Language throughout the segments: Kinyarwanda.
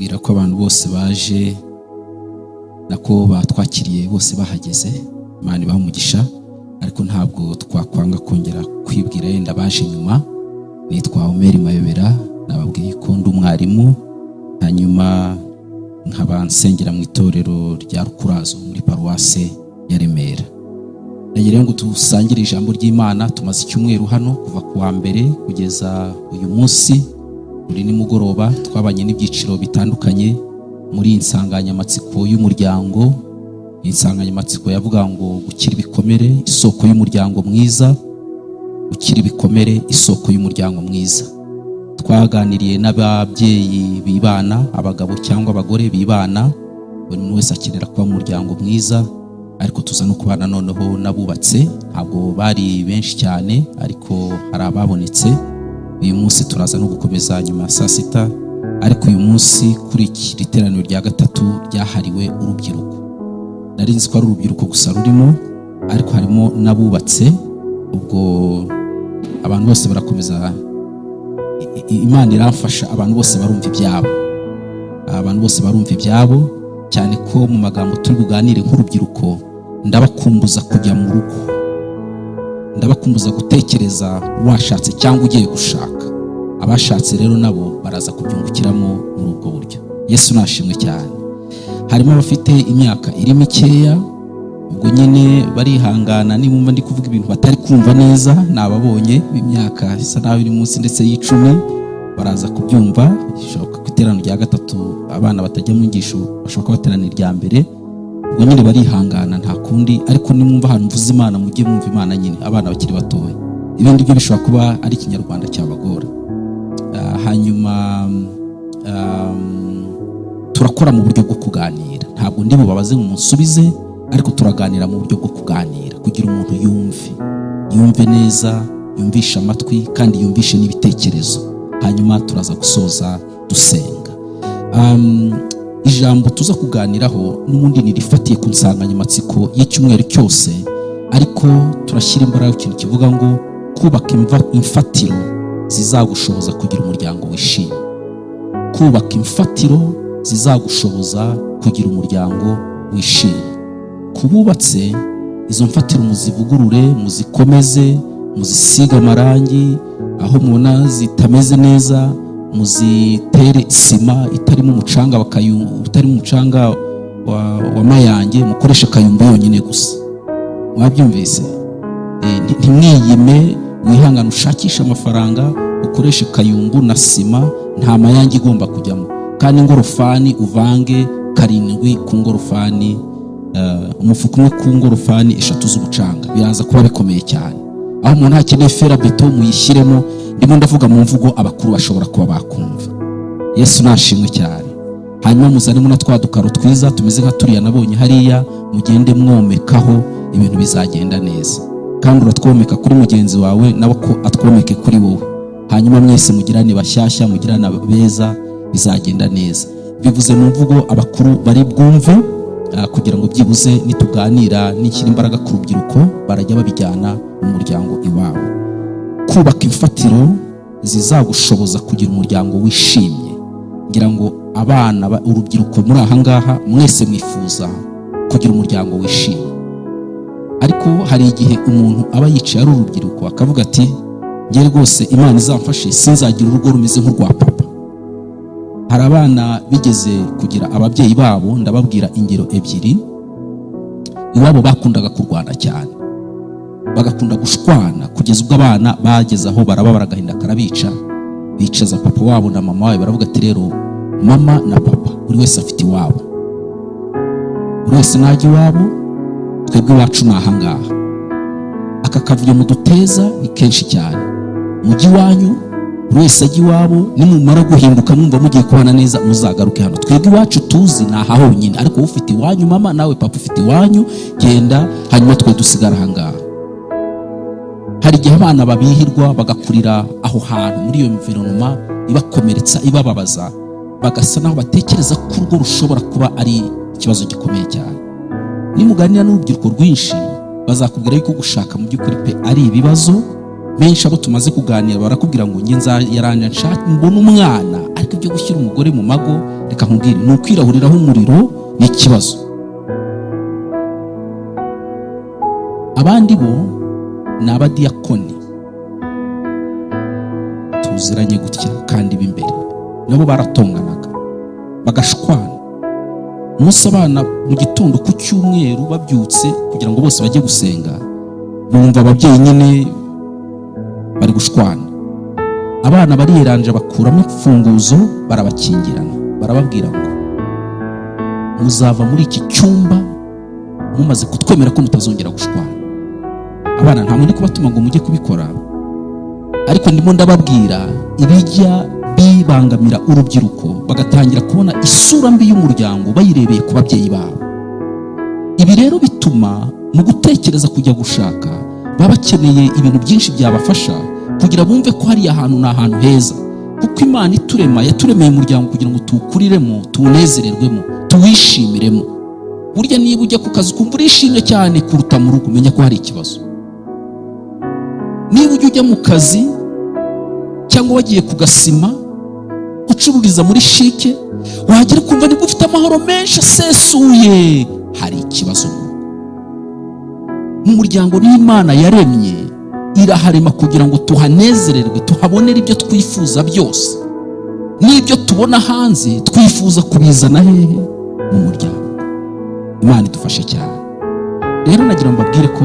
Ndibwira ko abantu bose baje, nako batwakiriye bose bahageze, Imana ibaha umugisha. Ariko ntabwo twakwanga kongera kwibwira yenda baje nyuma. Nitwa Omeri Mayobera, nababwiye ko ndi umwarimu, hanyuma nkaba nsengera mu itorero rya Rukurazo muri paruwase ya Remera. Nagira ngo dusangire ijambo ry'Imana. Tumaze icyumweru hano, kuva ku wa mbere kugeza uyu munsi buri nimugoroba. Twabanye n'ibyiciro bitandukanye muri iyi nsanganyamatsiko y'umuryango. Insanganyamatsiko yavuga ngo "Gukira ibikomere, isoko y'umuryango mwiza". Gukira ibikomere, isoko y'umuryango mwiza. Twaganiriye n'ababyeyi bibana, abagabo cyangwa abagore bibana. Buri muntu wese akenera kuba mu muryango mwiza, ariko tuza no kubana noneho n'abubatse. Ntabwo bari benshi cyane, ariko hari ababonetse. Uyu munsi turaza no gukomeza nyuma ya saa sita, ariko uyu munsi kuri iki teraniro rya gatatu ryahariwe urubyiruko. Nari nzi ko ari urubyiruko gusa rurimo, ariko harimo n'abubatse. Ubwo abantu bose barakomeza. Imana iramfasha, abantu bose barumva ibyabo, abantu bose barumva ibyabo, cyane ko mu magambo turi buganire nk'urubyiruko, ndabakumbuza kujya mu rugo, ndabakumbuza gutekereza washatse cyangwa ugiye gushaka. Abashatse rero nabo baraza kubyungukiramo muri ubwo buryo. Yesu nashimwe cyane. Harimo abafite imyaka iri mikeya, ubwo nyine barihangana nibumva ndi kuvuga ibintu batari kumva neza. Nababonye b'imyaka isa naho iri munsi ndetse y'icumi, baraza kubyumva. Bishoboka ko iteraniro rya gatatu abana batajya mu nyigisho, bashobora kuba baterana irya mbere. Ubwo nyine barihangana, nta kundi. Ariko nimwumva ahantu mvuze Imana, mujye mwumva Imana nyine, abana bakiri batoya. Ibindi byo bishobora kuba ari Ikinyarwanda cyabagora. Hanyuma turakora mu buryo bwo kuganira. Ntabwo ndi bubabaze ngo munsubize, ariko turaganira mu buryo bwo kuganira kugira umuntu yumve, yumve neza, yumvishe amatwi kandi yumvishe n'ibitekerezo. Hanyuma turaza gusoza dusenga. Ijambo tuza kuganiraho n'ubundi nirifatiye ku nsanganyamatsiko y'icyumweru cyose, ariko turashyira imbaraga ku kintu kivuga ngo kubaka imfatiro zizagushoboza kugira umuryango wishimye. Kubaka imfatiro zizagushoboza kugira umuryango wishimye. Ku bubatse, izo mfatiro muzivugurure, muzikomeze, muzisige amarangi. Aho mubona zitameze neza, muzitere sima itarimo umucanga, utarimo umucanga wa mayange, mukoreshe kayumbu yonyine gusa. Mwabyumvise? Ntimwiyime, wihangane ushakishe amafaranga, ukoreshe kayumbu na sima, nta mayange igomba kujyamo. Kandi ingorofani uvange 7 ku ngorofani, umufuka umwe ku ngorofani 3 z'umucanga. Biraza kuba bikomeye cyane. Aho umuntu akeneye fer à béton, muyishyiremo. Ndimo ndavuga mu mvugo abakuru bashobora kuba bakumva. Yesu nashimwe cyane. Hanyuma muzanemo na twa dukaro twiza tumeze nka turiya nabonye hariya, mugende mwomekaho, ibintu bizagenda neza. Kandi uratwomeka kuri mugenzi wawe, nawe ko atwomeke kuri wowe, hanyuma mwese mugirane bashyashya, mugirane beza, bizagenda neza. Bivuze mu mvugo abakuru bari bwumve, kugira ngo byibuze nituganira nishyira imbaraga ku rubyiruko, barajya babijyana mu muryango iwabo. Kubaka imfatiro zizagushoboza kugira umuryango wishimye. Ngira ngo abana, urubyiruko muri aha ngaha, mwese mwifuza kugira umuryango wishimye. Ariko hari igihe umuntu aba yicaye ari urubyiruko akavuga ati: "Njye rwose Imana izamfashe sinzagira urugo rumeze nk'urwa papa." Hari abana bigeze kugira ababyeyi babo, ndababwira ingero ebyiri. Iwabo bakundaga kurwana cyane, bagakunda gushwana, kugeza ubwo abana bageze aho barababara, agahinda karabica. Bicaza papa wabo na mama wabo, baravuga ati: "Rero mama na papa, buri wese afite iwabo, buri wese najya iwabo, twebwe iwacu ni ahangaha. Aka kavuyo muduteza ni kenshi cyane. Mujye iwanyu, buri wese ajya iwabo. Nimumara guhinduka, mwumva mugiye kubana neza, muzagaruke hano. Twebwe iwacu tuzi ni aha honyine, ariko wowe ufite iwanyu mama, nawe papa ufite iwanyu, genda, hanyuma twe dusigara ahangaha." Hari igihe abana babihirwa, bagakurira aho hantu muri iyo environment ibakomeretsa, ibababaza, bagasa naho batekereza ko urugo rushobora kuba ari ikibazo gikomeye cyane. Nimuganira n'urubyiruko rwinshi, bazakubwira yuko gushaka mu by'ukuri pe ari ibibazo. Benshi abo tumaze kuganira barakubwira ngo: "Njye nzayaranja nshaka mbone umwana, ariko ibyo gushyira umugore mu mago Reka nkubwire, ni ukwirahuriraho umuriro n'ikibazo. Abandi bo ni abadiyakoni tuziranye gutya kandi b'imbere, nabo baratonganaga bagashwana. Umunsi abana mu gitondo ku cyumweru babyutse kugira ngo bose bajye gusenga, bumva ababyeyi nyine bari gushwana. Abana bariyeranja bakuramo imfunguzo barabakingirana, barababwira ngo muzava muri iki cyumba mumaze kutwemera ko mutazongera gushwana. Abana ntabwo ndi kubatuma ngo mujye kubikora, ariko ndimo ndababwira ibijya bibangamira urubyiruko, bagatangira kubona isura mbi y'umuryango bayirebeye ku babyeyi babo. Ibi rero bituma mu gutekereza kujya gushaka baba bakeneye ibintu byinshi byabafasha kugira bumve ko hariya hantu ni ahantu heza, kuko Imana iturema yaturemeye umuryango kugira ngo tuwukuriremo, tuwunezererwemo, tuwishimiremo. Burya niba ujya ku kazi ukumva urishimye cyane kuruta mu rugo, umenya ko hari ikibazo. Niba ujya mu kazi cyangwa wagiye ku gasima ucururiza muri shike, wagera ukumva nibwo ufite amahoro menshi asesuye, hari ikibazo mu rugo. Mu muryango n'Imana yaremye iraharema kugira ngo tuhanezererwe, tuhabonere ibyo twifuza byose, n'ibyo tubona hanze twifuza kubizana hehe? Mu muryango. Imana idufashe cyane. Rero nagira ngo mbabwire ko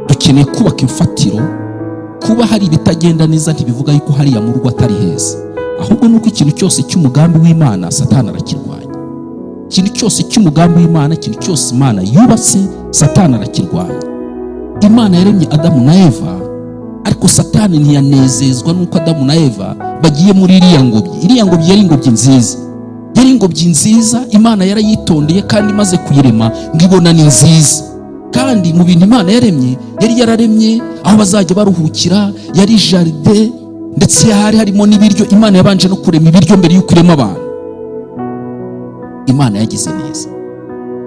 dukeneye kubaka imfatiro. Kuba hari ibitagenda neza ntibivuga yuko hariya mu rugo atari heza, ahubwo nuko ikintu cyose cy'umugambi w'Imana Satani arakirwanya. Ikintu cyose cy'umugambi w'Imana, ikintu cyose Imana yubatse, Satani arakirwanya. Imana yaremye Adamu na Eva, ariko Satani ntiyanezezwa n'uko Adamu na Eva bagiye muri iriya ngobyi. Iriya ngobyi yari ingobyi nziza, yari ingobyi nziza. Imana yarayitondeye kandi imaze kuyirema ngo ibona ni nziza. Kandi mu bintu Imana yaremye, yari yararemye aho bazajya baruhukira, yari jardin, ndetse hari harimo n'ibiryo. Imana yabanje no kurema ibiryo mbere y'uko irema abantu. Imana yagize neza,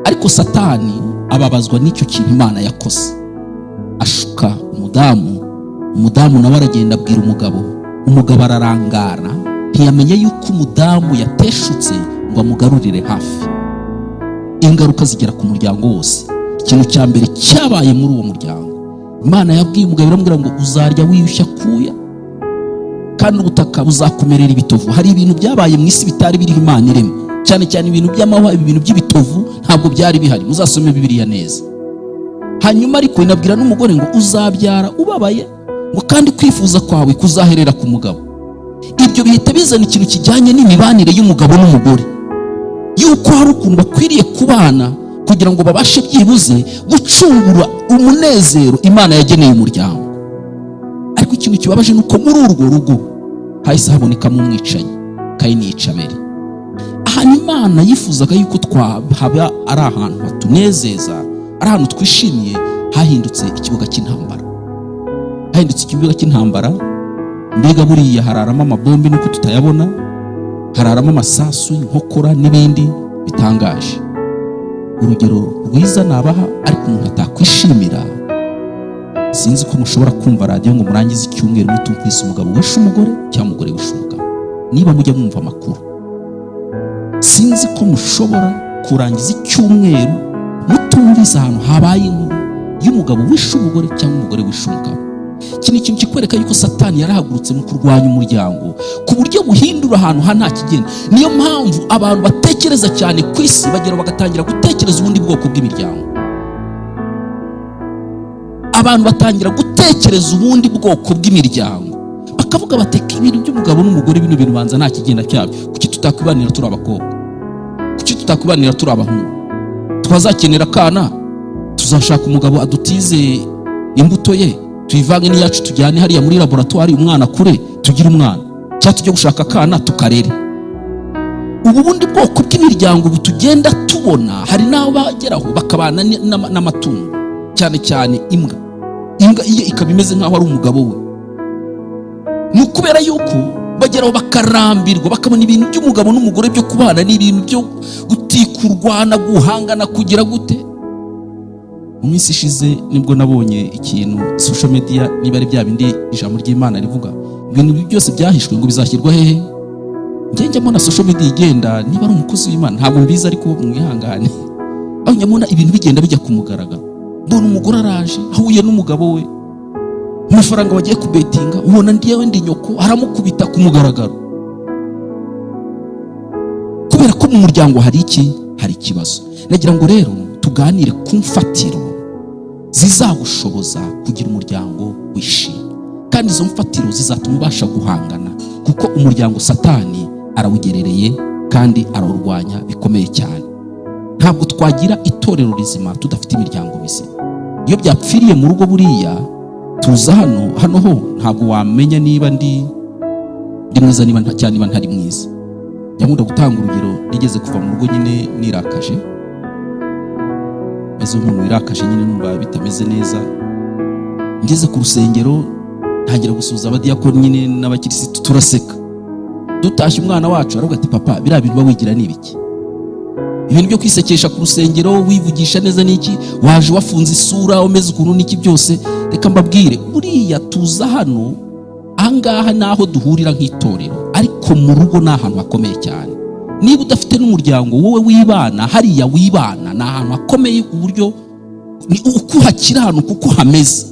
ariko Satani ababazwa n'icyo kintu Imana yakoze, ashuka umudamu. Umudamu nawe aragenda abwira umugabo, umugabo ararangara, ntiyamenye yuko umudamu yateshutse ngo amugarurire hafi. Ingaruka zigera ku muryango wose. Ikintu cya mbere cyabaye muri uwo muryango, Imana yabwiye umugabo, iramubwira ngo uzarya wiyushya kuya, kandi ubutaka buzakumerera ibitovu. Hari ibintu byabaye mu isi bitari biriho Imana irema, cyane cyane ibintu by'amahwa, ibi bintu by'ibitovu ntabwo byari bihari. Muzasome Bibiliya neza. Hanyuma ariko inabwira n'umugore ngo uzabyara ubabaye, ngo kandi kwifuza kwawe kuzaherera ku mugabo. Ibyo bihita bizana ikintu kijyanye n'imibanire y'umugabo n'umugore, yuko hari ukuntu bakwiriye kubana kugira ngo babashe byibuze gucungura umunezero Imana yageneye umuryango. Ariko ikintu kibabaje ni uko muri urwo rugo hahise habonekamo umwicanyi, Kayini yica Abeli. Ahantu Imana yifuzaga yuko twahaba ari ahantu hatunezeza, ari ahantu twishimiye, hahindutse ikibuga cy'intambara, hahindutse ikibuga cy'intambara. Mbega buriya hararamo amabombe nuko tutayabona, hararamo amasasu, inkokora n'ibindi bitangaje. Urugero rwiza nabaha ariko umuntu atakwishimira, sinzi ko mushobora kumva radiyo ngo murangize icyumweru mutumvise umugabo wishe umugore cyangwa umugore wishe umugabo. Niba mujya mwumva amakuru, sinzi ko mushobora kurangiza icyumweru mutumvise ahantu habaye inkuru y'umugabo wishe umugore cyangwa umugore wishe umugabo. Iki ni ikintu kikwereka yuko Satani yarahagurutse mu kurwanya umuryango ku buryo buhindura ahantu ha nta kigenda. Niyo mpamvu abantu batekereza cyane ku isi bagera bagatangira gutekereza ubundi bwoko bw'imiryango. Abantu batangira gutekereza ubundi bwoko bw'imiryango, bakavuga bateka ibintu by'umugabo n'umugore, bino bintu banza nta kigenda cyabyo. Kuki tutakwibanira turi abakobwa? Kuki tutakwibanira turi abahungu? Twazakenera akana, tuzashaka umugabo adutize imbuto ye, tuyivange n'iyacu, tujyane hariya muri laboratwari, umwana kure tugire umwana, cyangwa tujye gushaka akana tukarere. Ubu bundi bwoko bw'imiryango ubu tugenda tubona, hari n'aho bageraho bakabana n'amatungo, cyane cyane imbwa. Imbwa iyo ikaba imeze nk'aho ari umugabo we. Ni ukubera yuko bageraho bakarambirwa, bakabona ibintu by'umugabo n'umugore byo kubana ni ibintu byo gutikurwana, guhangana, kugira gute. Mu minsi ishize nibwo nabonye ikintu social media, niba ari bya bindi ijambo ry'Imana rivuga, ibintu byose byahishwe ngo bizashyirwa hehe? Njye mbona social media igenda, niba ari umukozi w'Imana ntabwo mbizi, ariko mwihangane, aho njya mbona ibintu bigenda bijya ku mugaragaro, mbona umugore araje ahuye n'umugabo we, amafaranga bagiye kubetinga, ubona ndiyewe ndi nyoko, aramukubita ku mugaragaro, kubera ko mu muryango hari iki? Hari ikibazo. Nagira ngo rero tuganire ku mfatiro zizagushoboza kugira umuryango wishimye, kandi izo mfatiro zizatuma ubasha guhangana, kuko umuryango Satani arawugerereye kandi arawurwanya bikomeye cyane. Ntabwo twagira itorero rizima tudafite imiryango mizima. Iyo byapfiriye mu rugo, buriya tuza hano, hano ho ntabwo wamenya niba ndi mwiza, niba cyangwa niba ntari mwiza. Njya nkunda gutanga urugero: nigeze kuva mu rugo nyine nirakaje, meze nk'umuntu wirakaje nyine, numva bitameze neza. Ngeze ku rusengero ntangira gusuhuza abadiyakoni nyine n'abakirisitu, turaseka. Dutashye, umwana wacu aravuga ati: "Papa, biriya bintu uba wigira ni ibiki? Ibintu byo kwisekesha ku rusengero, wivugisha neza n'iki? Waje wafunze isura, umeze ukuntu n'iki byose?" Reka mbabwire, buriya tuza hano, ahangaha ni aho duhurira nk'itorero, ariko mu rugo ni ahantu hakomeye cyane. Niba udafite n'umuryango wowe wibana hariya, wibana ni ahantu hakomeye, uburyo ni uko uhakiranuka, uko hameze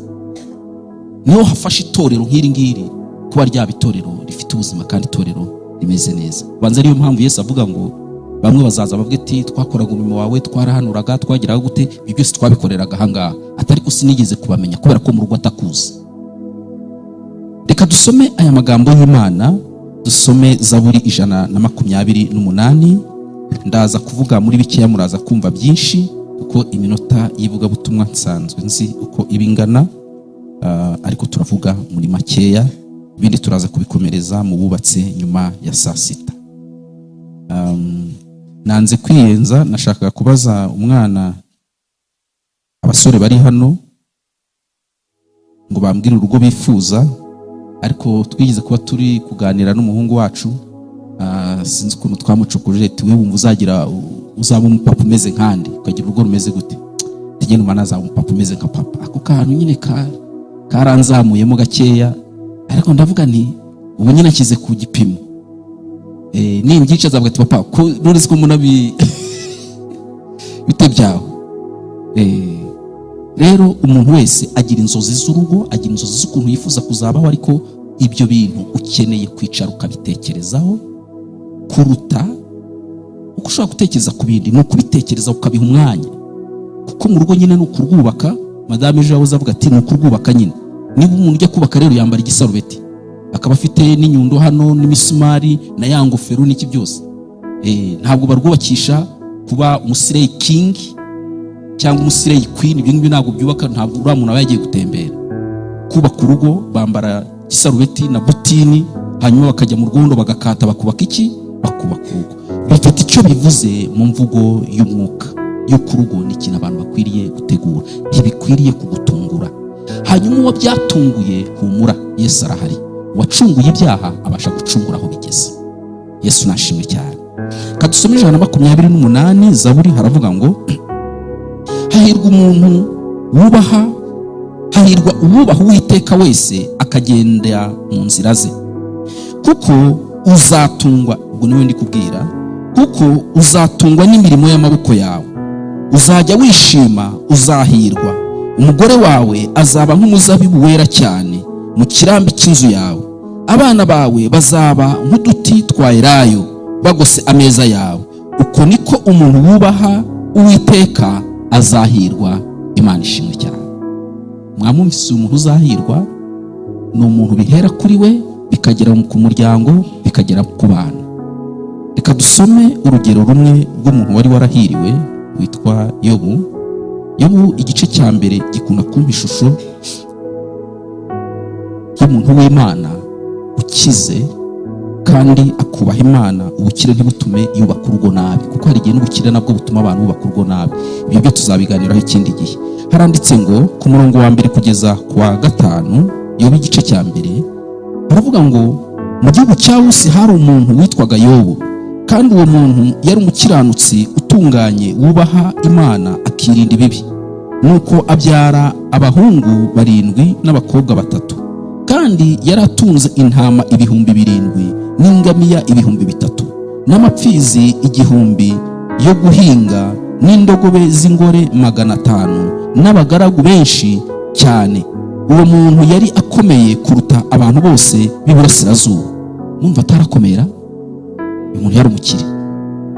niho hafasha itorero nk'iri ngiri kuba ryaba itorero rifite ubuzima kandi itorero rimeze neza. Banza ariyo mpamvu Yesu avuga ngo bamwe bazaza bavuga ati: "Twakoraga umurimo wawe, twarahanuraga, twageraga gute, ibyo byose twabikoreraga ahangaha," atari ko sinigeze kubamenya, kubera ko mu rugo atakuzi. Reka dusome aya magambo y'Imana, dusome Zaburi 128. Ndaza kuvuga muri bikeya, muraza kumva byinshi, kuko iminota y'ivugabutumwa nsanzwe nzi uko iba ingana. Ariko turavuga muri makeya, ibindi turaza kubikomereza mu bubatse nyuma ya saa sita. Nanze kwiyenza, nashakaga kubaza umwana, abasore bari hano ngo bambwire urugo bifuza, ariko twigeze kuba turi kuganira n'umuhungu wacu, sinzi ukuntu twamucukuje, ati: "We wumva uzagira, uzaba umupapa umeze nkandi, ukagira urugo rumeze gute?" Tugenda, umwana azaba umupapa umeze nka papa. Ako kantu nyine karanzamuyemo gakeya, ariko ndavuga nti ubu nyine ashyize ku gipimo. Nimbyica azavuga ati: "Papa, ko none ko mbona bite byawe?" Rero umuntu wese agira inzozi z'urugo, agira inzozi z'ukuntu yifuza kuzabaho, ariko ibyo bintu ukeneye kwicara ukabitekerezaho kuruta uko ushobora gutekereza ku bindi. Ni ukubitekereza ukabiha umwanya, kuko mu rugo nyine ni ukurwubaka. Madame ejo yahoze avuga ati ni ukurwubaka nyine. Niba umuntu ujya kubaka rero yambara igisarubeti, akaba afite n'inyundo hano n'imisumari na ya ngofero n'iki byose. Ntabwo barwubakisha kuba umuslay king cyangwa umuslay queen. Ibyo ngibyo ntabwo byubaka, ntabwo uriya muntu aba yagiye gutembera. Kubaka urugo bambara igisarubeti na butini, hanyuma bakajya mu rwondo, bagakata, bakubaka iki? Bakubaka urugo. Bifite icyo bivuze mu mvugo y'umwuka, y'uko urugo ni ikintu abantu bakwiriye gutegura, ntibikwiriye kugutungura. Hanyuma uwo byatunguye, humura, Yesu arahari. Uwacunguye ibyaha abasha gucungura aho bigeze. Yesu nashimwe cyane. Kadusome 128 Zaburi. Haravuga ngo: "Hahirwa umuntu wubaha, hahirwa uwubaha Uwiteka wese, akagenda mu nzira ze, kuko uzatungwa." Ubwo niwe ndi kubwira. "Kuko uzatungwa n'imirimo y'amaboko yawe, uzajya wishima, uzahirwa. Umugore wawe azaba nk'umuzabibu wera cyane mu kirambi cy'inzu yawe, abana bawe bazaba nk'uduti twa elayo bagose ameza yawe. Uko niko umuntu wubaha Uwiteka azahirwa." Imana ishimwe cyane. Mwamwumvise, umuntu uzahirwa ni umuntu bihera kuri we, bikagera ku muryango, bikagera ku bana. Reka dusome urugero rumwe rw'umuntu wari warahiriwe witwa Yobu. Yobu igice cya mbere gikunda kumpa ishusho y'umuntu w'Imana ukize kandi akubaha Imana. Ubukire ntibutume yubaka urugo nabi, kuko hari igihe n'ubukire nabwo butuma abantu bubaka urugo nabi. Ibyo byo tuzabiganiraho ikindi gihe. Haranditse ngo ku murongo wa mbere kugeza ku wa gatanu, Yobu igice cya mbere, haravuga ngo: "Mu gihugu cya Usi hari umuntu witwaga Yobu, kandi uwo muntu yari umukiranutsi utunganye, wubaha Imana, akirinda ibibi. Nuko abyara abahungu barindwi n'abakobwa batatu, kandi yari atunze intama 7000." n'ingamiya 3000 n'amapfizi 1000 yo guhinga, n'indogobe z'ingore 500, n'abagaragu benshi cyane. Uwo muntu yari akomeye kuruta abantu bose b'iburasirazuba. Mwumva atarakomera? Uyu muntu yari umukire,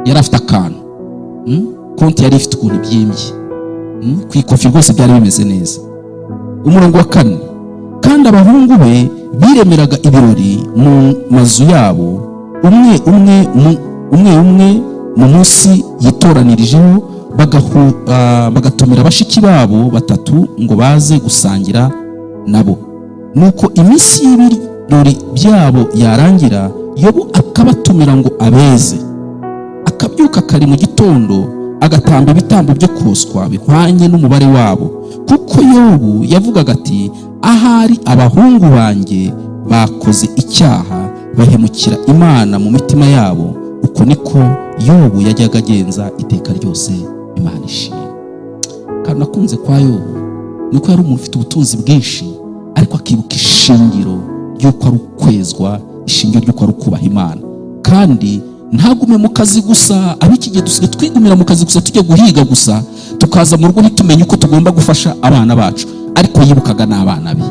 yari afite akantu. Konti yari ifite ukuntu ibyimbye. Ku ikofi rwose byari bimeze neza. Umurongo wa 4: kandi abahungu be biremeraga ibirori mu mazu yabo, umwe umwe mu umwe umwe mu munsi yitoranirijeho, bagatumira bashiki babo batatu ngo baze gusangira nabo. Nuko iminsi y'ibirori byabo yarangira, Yobu akabatumira ngo abeze. Akabyuka kare mu gitondo, agatamba ibitambo byo koswa bihwanye n'umubare wabo, kuko Yobu yavugaga ati: "Ahari abahungu banjye bakoze icyaha, bahemukira Imana mu mitima yabo." Uko niko Yobu yajyaga agenza iteka ryose. Imana ishimwe. Kandi nakunze kwa Yobu ni uko yari umuntu ufite ubutunzi bwinshi, ariko akibuka ishingiro ry'uko ari ukwezwa, ishingiro ry'uko ari ukubaha Imana, kandi ntagume mu kazi gusa. Ab'iki gihe dusigaye twigumira mu kazi gusa, tujya guhiga gusa, tukaza mu rugo ntitumenye uko tugomba gufasha abana bacu, ariko yibukaga n'abana be.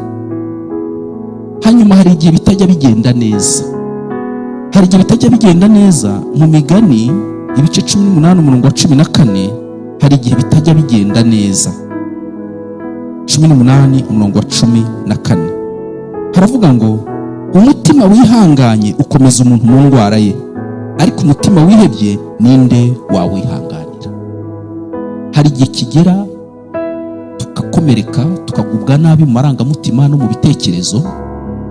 Hanyuma hari igihe bitajya bigenda neza, hari igihe bitajya bigenda neza. Mu Migani ibice 18 umurongo wa 14, hari igihe bitajya bigenda neza. 18 umurongo wa 14 haravuga ngo: "Umutima wihanganye ukomeza umuntu mu ndwara ye, ariko umutima wihebye ninde wawihanganira?" Hari igihe kigera tugakomereka, tukagubwa nabi mu marangamutima no mu bitekerezo.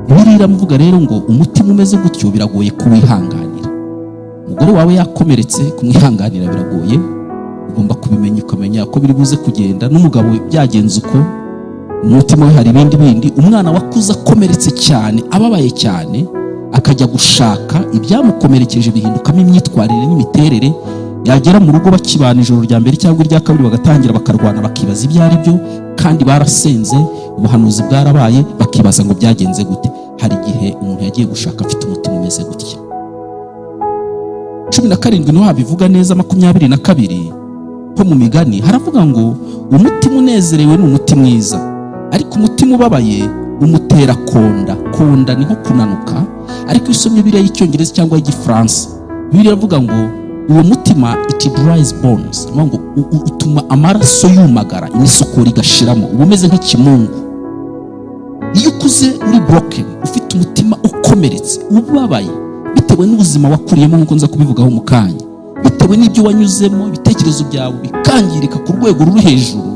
Bibiliya iramuvuga rero ngo umutima umeze gutyo biragoye kuwihanganira. Umugore wawe yakomeretse, kumwihanganira biragoye, ugomba kubimenya, ukamenya ko biri buze kugenda. N'umugabo byagenze uko, umutima we hari ibindi bindi. Umwana wakuze akomeretse cyane, ababaye cyane, akajya gushaka, ibyamukomerekeje bihindukamo imyitwarire n'imiterere. Yagera mu rugo, bakibana ijoro rya mbere cyangwa irya kabiri, bagatangira bakarwana, bakibaza ibyo ari byo, kandi barasenze, ubuhanuzi bwarabaye, bakibaza ngo byagenze gute. Hari igihe umuntu yagiye gushaka afite umutima umeze gutya. 17 niho habivuga neza. 22 ho mu Migani haravuga ngo: "Umutima unezerewe ni umuti mwiza, ariko umutima ubabaye umutera konda." Konda ni nko kunanuka, ariko iyo usomye Bibiliya y'Icyongereza cyangwa y'Igifaransa, Bibiliya iravuga ngo uwo mutima, "it dries bones", ni ngo utuma amaraso yumagara, imisokoro igashiramo, uba umeze nk'ikimungu. Iyo ukuze uri broken, ufite umutima ukomeretse, ubabaye bitewe n'ubuzima wakuriyemo, nk'uko nza kubivugaho mu kanya, bitewe n'ibyo wanyuzemo, ibitekerezo byawe bikangirika ku rwego ruri hejuru,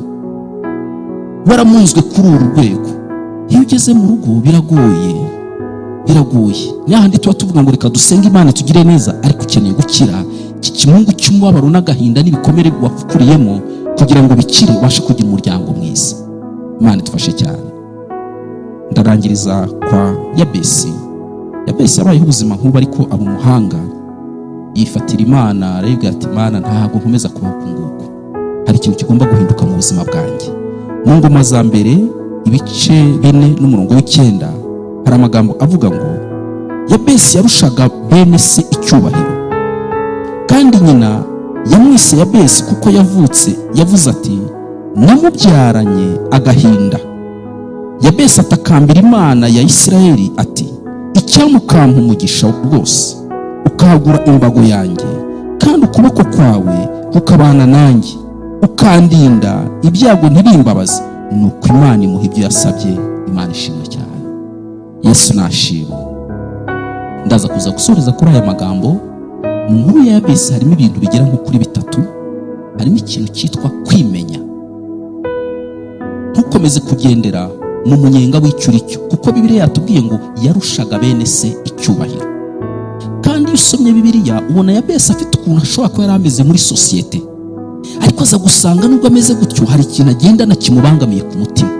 waramunzwe kuri uru rwego, iyo ugeze mu rugo biragoye, biragoye. Ni hahandi tuba tuvuga ngo reka dusenge Imana tugire neza, ariko ukeneye gukira iki kimungu cy'umubabaro n'agahinda n'ibikomere wakuriyemo, kugira ngo bikire, ubashe kugira umuryango mwiza. Imana idufashe cyane. Ndarangiriza kwa Yabesi. Yabesi yabayeho ubuzima nk'ubu, ariko aba umuhanga, yifatira Imana, arayibwira ati: "Imana, ntabwo nkomeza kubaho uku nguku, hari ikintu kigomba guhinduka mu buzima bwanjye." Mu Ngoma za Mbere ibice 4 n'umurongo wa 9 hari amagambo avuga ngo: "Yabesi yarushaga bene se icyubahiro, kandi nyina yamwise Yabesi kuko yavutse yavuze ati: 'Namubyaranye agahinda.' Yabesi atakambira Imana ya Isirayeli ati: 'Icyampa ukampa umugisha rwose, ukagura imbago yanjye, kandi ukuboko kwawe kukabana nanjye, ukandinda ibyago ntibimbabaze.' Nuko Imana imuha ibyo yasabye." Imana ishimwe cyane. Yesu nashimwe. Ndaza kuza gusoreza kuri aya magambo. Mu nkuru ya Yabesi harimo ibintu bigera nko kuri bitatu. Harimo ikintu cyitwa kwimenya. Ntukomeze kugendera mu munyenga w'icyo uri cyo, kuko Bibiliya yatubwiye ngo yarushaga bene se icyubahiro. Kandi iyo usomye Bibiliya, ubona Yabesi afite ukuntu ashobora kuba yari ameze muri sosiyete, ariko aza gusanga nubwo ameze gutyo, hari ikintu agendana kimubangamiye ku mutima.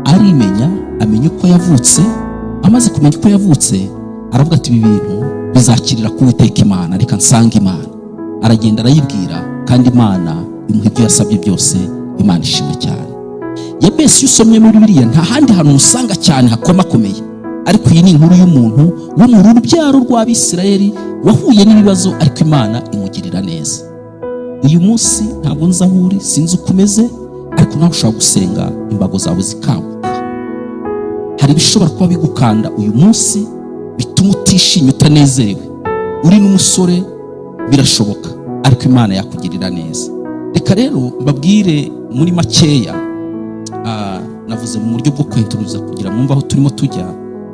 Arimenya, amenya uko yavutse. Amaze kumenya uko yavutse, aravuga ati: "Ibi bintu bizakirira ku Uwiteka Imana, reka nsange Imana." Aragenda, arayibwira, kandi Imana imuha ibyo yasabye byose. Imana ishimwe cyane. Yabesi, iyo usomye muri Bibiliya, nta handi hantu usanga cyane hakomakomeye, Ariko iyi ni inkuru y'umuntu wo mu rubyaro rw'Abisirayeli wahuye n'ibibazo, ariko Imana imugirira neza. Uyu munsi ntabwo nzi aho uri, sinzi uko umeze, ariko nawe ushobora gusenga imbago zawe zikaguka. Hari ibishobora kuba bigukanda uyu munsi bituma utishimye, utanezerewe. Uri n'umusore, birashoboka, ariko Imana yakugirira neza. Reka rero mbabwire muri makeya. Navuze mu buryo bwo kwenturuza kugira mwumve aho turimo tujya.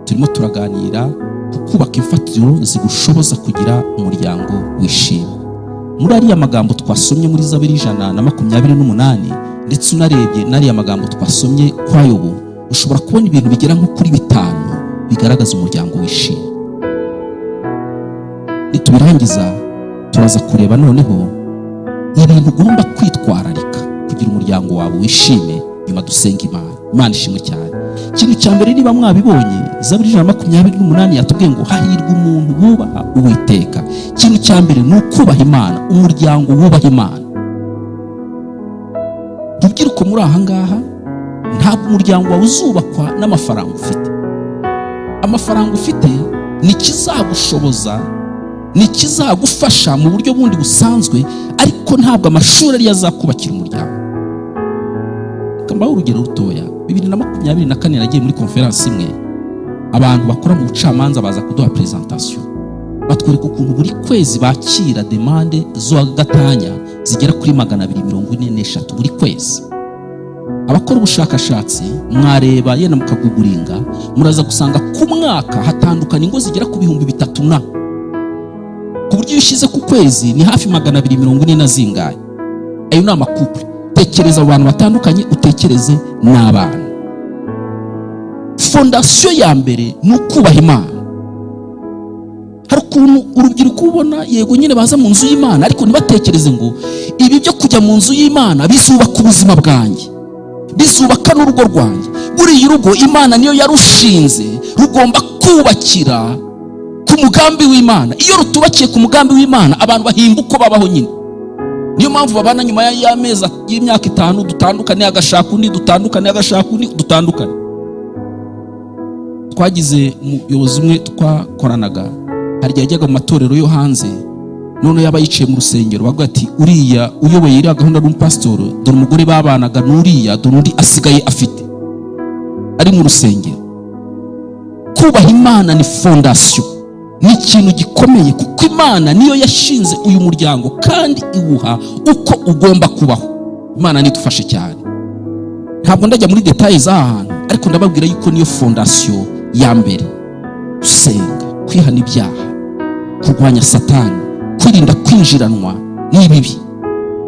Turimo turaganira ku kubaka imfatiro zigushoboza kugira umuryango wishimye. Muri ariya magambo twasomye muri Zaburi 128, ndetse unarebye n'ariya magambo twasomye kwa Yobu, ushobora kubona ibintu bigera nko kuri bitanu bigaragaza umuryango wishimye. Nitubirangiza, turaza kureba noneho ibintu ugomba kwitwararika kugira umuryango wawe wishime, nyuma dusenga Imana. Imana ishimwe cyane. Ikintu cya mbere, niba mwabibonye, Zaburi 128 yatubwiye ngo hahirwa umuntu wubaha Uwiteka. Ikintu cya mbere ni ukubaha Imana, umuryango wubaha Imana. Rubyiruko muri aha ngaha, ntabwo umuryango wawe uzubakwa n'amafaranga ufite. Amafaranga ufite ni ikizagushoboza, ni ikizagufasha mu buryo bundi busanzwe, ariko ntabwo amashuri ariyo azakubakira umuryango. Reka mbahe urugero rutoya. 2024 nagiye muri conférence imwe, abantu bakora mu bucamanza baza kuduha présentation, batwereka ukuntu buri kwezi bakira demande zo gatanya zigera kuri 243 buri kwezi. Abakora ubushakashatsi, mwareba yenda mukaguguringa, muraza gusanga ku mwaka hatandukana ingo zigera ku 3000, na ku buryo iyo ushyize ku kwezi ni hafi 240 na zingahe. Ayo ni ama couple. Tekereza abo bantu batandukanye, utekereze n'abana. Fondation ya mbere ni ukubaha Imana. Hari ukuntu urubyiruko ubona, yego nyine baza mu nzu y'Imana, ariko ntibatekereze ngo ibi byo kujya mu nzu y'Imana bizubaka ubuzima bwanjye, bizubaka n'urugo rwanjye. Buriya urugo Imana niyo yarushinze, rugomba kubakira ku mugambi w'Imana. Iyo rutubakiye ku mugambi w'Imana, abantu bahimba uko babaho nyine. Niyo mpamvu babana, nyuma y'amezi, y'imyaka 5, dutandukane, agashaka undi, dutandukane, agashaka undi, dutandukane. Twagize umuyobozi umwe twakoranaga, hari igihe yajyaga mu matorero yo hanze, none yaba yicaye mu rusengero, bavuga ati: "Uriya uyoboye iriya gahunda n'umupasitori, dore umugore babanaga n'uriya, dore undi asigaye afite," ari mu rusengero. Kubaha Imana ni fondation, ni ikintu gikomeye, kuko Imana niyo yashinze uyu muryango kandi iwuha uko ugomba kubaho. Imana nidufashe cyane. Ntabwo ndajya muri détails z'aha hantu, ariko ndababwira yuko niyo fondation ya mbere: gusenga, kwihana ibyaha, kurwanya Satani, kwirinda kwinjiranwa n'ibibi.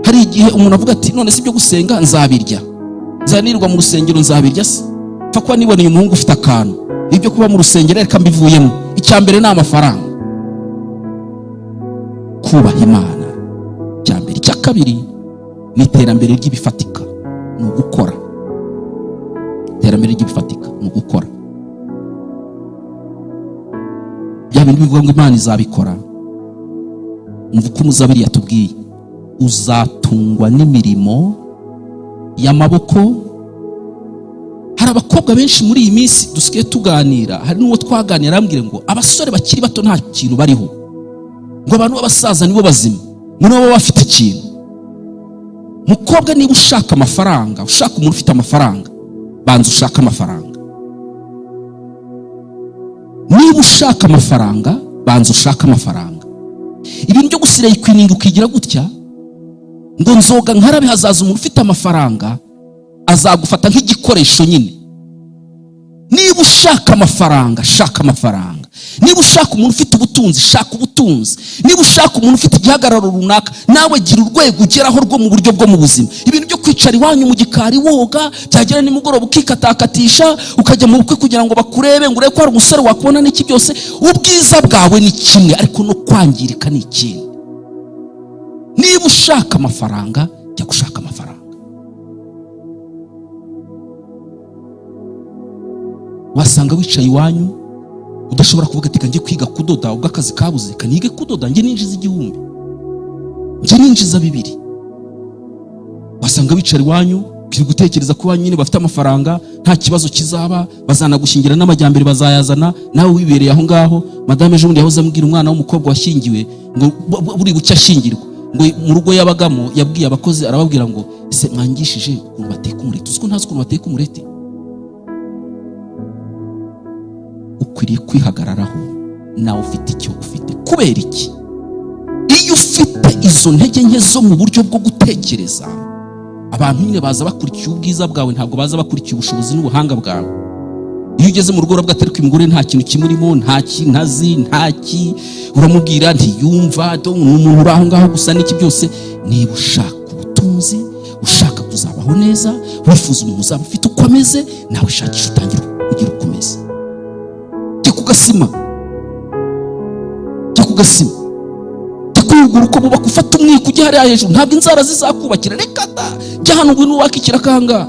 Hari igihe umuntu avuga ati: "None si ibyo gusenga nzabirya, nzanirwa mu rusengero nzabirya se? Pfa kuba niboneye umuhungu ufite akantu, ibyo kuba mu rusengero reka mbivuyemo, icya mbere ni amafaranga." Kubaha Imana icya mbere. Icya kabiri ni iterambere ry'ibifatika, ni ugukora. Iterambere ry'ibifatika ni ugukora. Bya bintu bivuga ngo Imana izabikora, umva uko umuzabiri yatubwiye: uzatungwa n'imirimo y'amaboko. Hari abakobwa benshi muri iyi minsi dusigaye tuganira, hari n'uwo twaganira arambwira ngo abasore bakiri bato nta kintu bariho, ngo abantu b'abasaza nibo bazima, ngo nibo baba bafite ikintu. Mukobwa, niba ushaka amafaranga, ushaka umuntu ufite amafaranga, banza ushake amafaranga. Niba ushaka amafaranga, banza ushake amafaranga. Ibintu byo gusira ikwininga ukigira gutya ngo nzoga nkarabe hazaza umuntu ufite amafaranga, azagufata nk'igikoresho nyine. Niba ushaka amafaranga, shaka amafaranga. Niba ushaka umuntu ufite ubutunzi, shaka ubutunzi. Niba ushaka umuntu ufite igihagararo runaka, nawe gira urwego ugeraho rwo mu buryo bwo mu buzima. Ibintu byo kwicara iwanyu mu gikari woga, byagera nimugoroba ukikatakatisha, ukajya mu bukwe kugira ngo bakurebe, ngo urebe ko hari umusore wakubona n'iki byose, ubwiza bwawe ni kimwe, ariko no kwangirika ni ikindi. Niba ushaka amafaranga, jya gushaka amafaranga. Wasanga wicaye iwanyu udashobora kuvuga ati: "Njye kwiga kudoda ubwo akazi kabuze, kanige kudoda, njye ninjiza 1000, njye ninjiza 2000." Wasanga wicara iwanyu Ukwiriye gutekereza ko nyine bafite amafaranga, nta kibazo kizaba, bazanagushyingira n'amajyambere bazayazana, nawe wibereye aho ngaho. Madame ejo bundi yahoze ambwira umwana w'umukobwa washyingiwe ngo buri bucye ashyingirwa, ngo mu rugo yabagamo yabwiye abakozi, arababwira ngo: "Ese mwangishije ukuntu bateka umureti? Uzi ko ntazi ukuntu bateka umureti?" Ukwiriye kwihagararaho nawe ufite icyo ufite. Kubera iki? Iyo ufite izo ntege nke zo mu buryo bwo gutekereza, abantu nyine baza bakurikiye ubwiza bwawe, ntabwo baza bakurikiye ubushobozi n'ubuhanga bwawe. Iyo ugeze mu rugo uravuga ati: "Ariko umugore nta kintu kimurimo, nta ntazi, nta ki." Uramubwira ntiyumva, ni umuntu uri aho ngaho gusa n'iki byose. Niba ushaka ubutunzi, ushaka kuzabaho neza, wifuza umuntu uzaba ufite uko ameze, nawe shakisha utangire ugira uko umeze. Jya ku gasima, jya ku gasima, jya kwihugura uko bubaka, ufata umwiko ujye hariya hejuru. Ntabwo inzara zizakubakira, reka da. Jya hano, ngwino wubake ikirakangaha,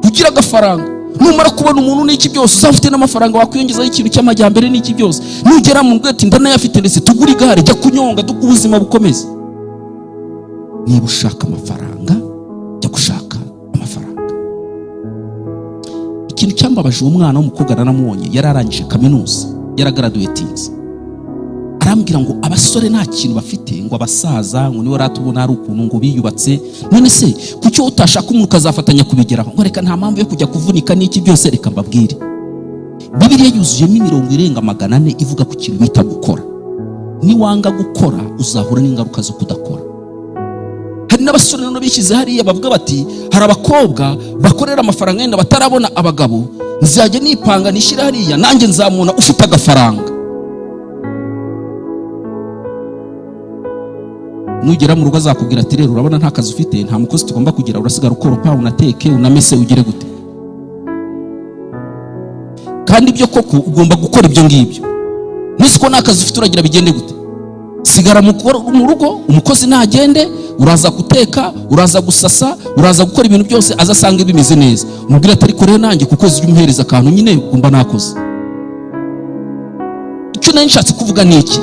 ugire agafaranga. Numara kubona umuntu n'iki byose, uzaba ufite n'amafaranga wakwiyongezaho ikintu cy'amajyambere n'iki byose. Nugera mu rwego ati: "Ndanayafite, ndetse tugure igare, jya kunyonga, ubuzima bukomeze." Niba ushaka amafaranga, jya gushaka amafaranga. Ikintu cyambabaje, uwo mwana w'umukobwa naramubonye, yari arangije kaminuza, yaragaraduwetinze. Arambwira ngo abasore nta kintu bafite, ngo abasaza ngo niwe ratubona hari ukuntu ngo biyubatse. None se kuki utashaka umuntu ukazafatanya kubigeraho? Ngo reka, nta mpamvu yo kujya kuvunika n'iki byose. Reka mbabwire, Bibiliya yuzuyemo imirongo irenga 400 ivuga ku kintu bita gukora. Niwanga gukora, uzahura n'ingaruka zo kudakora. Hari n'abasore noneho bishyize hariya bavuga bati: "Hari abakobwa bakorera amafaranga yenda batarabona abagabo, nzajya nipanga nishyire hariya, nanjye nzamubona ufite agafaranga." Nugera mu rugo azakubwira ati: "Rero urabona nta kazi ufite, nta mukozi tugomba kugira, urasigara ukoropa, unateke, unamese, ugire gute." Kandi ibyo koko ugomba gukora ibyo ngibyo. Nisi ko nta kazi ufite, uragira bigende gute? Sigara mu rugo, umukozi nagende, uraza guteka, uraza gusasa, uraza gukora ibintu byose, azasanga bimeze neza. Umubwire ati: "Ariko rero nanjye ku kwezi ujye umuhereza akantu nyine ugomba nakoze." Icyo nari nshatse kuvuga ni iki?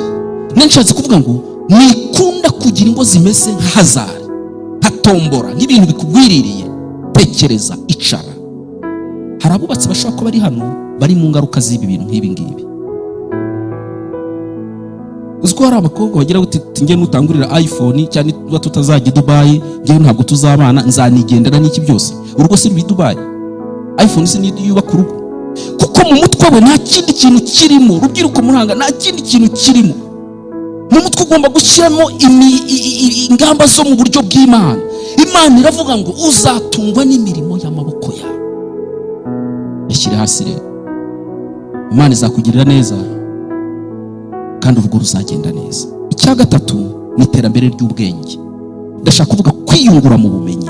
Nari nshatse kuvuga ngo nikunda kugira ingo zimeze nka hazari, nka tombora, nk'ibintu bikugwiririye. Tekereza, icara. Hari abubatsi bashobora kuba bari hano bari mu ngaruka z'ibi bintu nk'ibi ngibi. Uzi ko hari abakobwa bagira bati: "Njye nutangurira iPhone cyangwa niba tutazajya i Dubayi, njyewe ntabwo tuzabana, nzanigendera n'iki byose." Urugo si ruri i Dubayi, iPhone si niyo yubaka urugo, kuko mu mutwe we nta kindi kintu kirimo. Rubyiruko muranga, nta kindi kintu kirimo mu mutwe. Ugomba gushyiramo ingamba zo mu buryo bw'Imana. Imana iravuga ngo uzatungwa n'imirimo y'amaboko yawe. Yashyire hasi rero, Imana izakugirira neza kandi urugo ruzagenda neza. Icya gatatu ni iterambere ry'ubwenge. Ndashaka kuvuga kwiyungura mu bumenyi.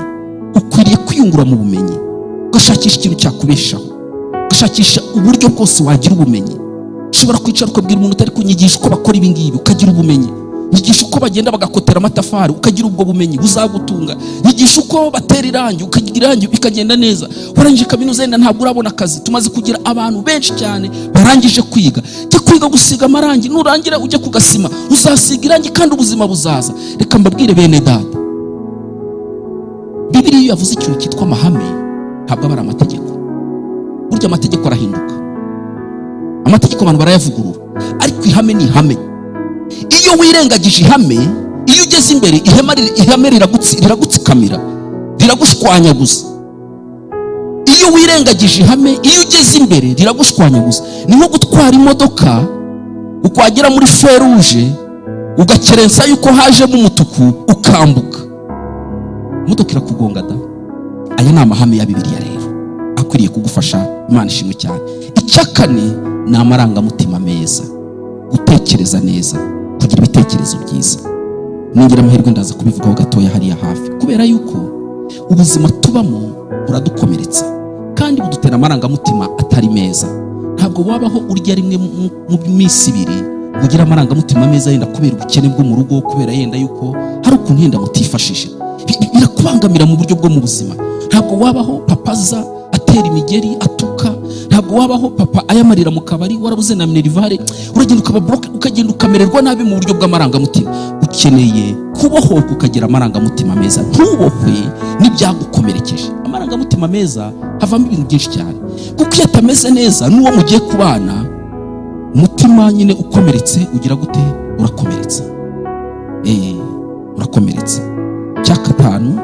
Ukwiriye kwiyungura mu bumenyi, ugashakisha ikintu cyakubeshaho, ugashakisha uburyo bwose wagira ubumenyi. Ushobora kwicara ukabwira umuntu utari kunyigisha uko bakora ibi ngibi, ukagira ubumenyi. Nyigisha uko bagenda bagakotera amatafari, ukagira ubwo bumenyi buzagutunga. Nyigisha uko batera irangi, ukagira irangi bikagenda neza. Warangije kaminuza, yenda ntabwo urabona akazi. Tumaze kugira abantu benshi cyane barangije kwiga. Jya kwiga gusiga amarangi, nurangira ujye ku gasima, uzasiga irangi kandi ubuzima buzaza. Reka mbabwire bene data, Bibiliya iyo yavuze ikintu cyitwa amahame, ntabwo aba ari amategeko. Burya amategeko arahinduka, amategeko abantu barayavugurura, ariko ihame ni ihame. Iyo wirengagije ihame, iyo ugeze imbere ihame riragutsikamira, riragushwanyaguza. Iyo wirengagije ihame, iyo ugeze imbere riragushwanyaguza. Ni nko gutwara imodoka, ukwagera muri feruje ugakerensa yuko hajemo umutuku, ukambuka, imodoka irakugonga da. Aya ni amahame ya Bibiliya rero akwiriye kugufasha. Imana ishimwe cyane. Icya kane ni amarangamutima meza, gutekereza neza, kugira ibitekerezo byiza. Ningira amahirwe ndaza kubivugaho gatoya hariya hafi, kubera yuko ubuzima tubamo buradukomeretsa kandi budutera amarangamutima atari meza. Ntabwo wabaho urya rimwe mu minsi ibiri ngo ugire amarangamutima meza, yenda kubera ubukene bwo mu rugo, kubera yenda yuko hari ukuntu yenda mutifashije. Birakubangamira mu buryo bwo mu buzima. Ntabwo wabaho papa aza atera imigeri, atuka. Ntabwo wabaho mama aza avuga amagambo. Ntabwo wabaho papa ayamarira mu kabari, warabuze na minerval, uragenda ukaba broke, ukagenda ukamererwa nabi mu buryo bw'amarangamutima. Ukeneye kubohoka, ukagira amarangamutima meza, ntubohwe n'ibyagukomerekeje. Amarangamutima meza havamo ibintu byinshi cyane, kuko iyo atameze neza n'uwo mugiye kubana, umutima nyine ukomeretse ugira gute? Urakomeretsa, urakomeretsa. Cya gatanu,